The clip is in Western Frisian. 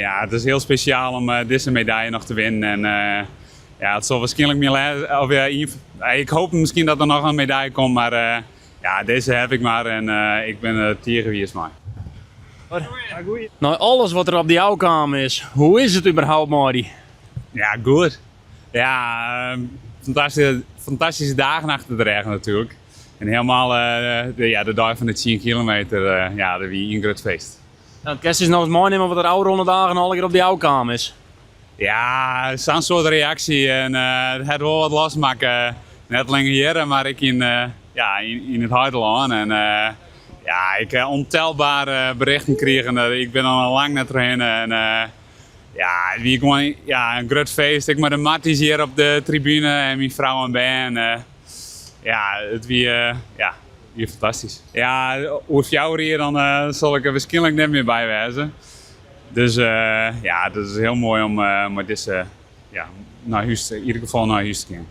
Ja, it is hiel spesjaal om dizze medalje noch te winnen. En ja, it sil wierskynlik myn lêste, of ja, ik hoopje miskien dat der noch in medalje komt, mar ja, dizze ha ik mar en ik bin der tige wiis mei. Nei alles wat der op dy ôfkaam is, hoe is it überhaupt mei dy? Ja, goed. Ja, fantastyske dagen achter de rêch natuerlik. En hielendal ja, de dei fan de 10 kilometer, ja, dat wie in grut feest. Nou, kinst ús noch ris meinimme wat der ôfrûne dagen allegear op dy ôfkaam is? Ja, sa'n soart reaksje en it hat wol wat losmakke. Net allinnich hjir, mar ek ja, yn it heitelân. En ja, ik ha ûntelbere berjochten krigen. Ik bin al lang net trochhinne. En ja, it wie gewoan, ja, in grut feest. Ek mei de matties hjir op de tribune en myn frou en bern. Ja, it wie, ja, wie fantastysk. Ja, oer 4 jier dan sil ik der wierskynlik net mear by wêze. Dus ja, it is hiel moai om mei dizze, ja, nei hûs, yn ieder gefal nei hûs te gean.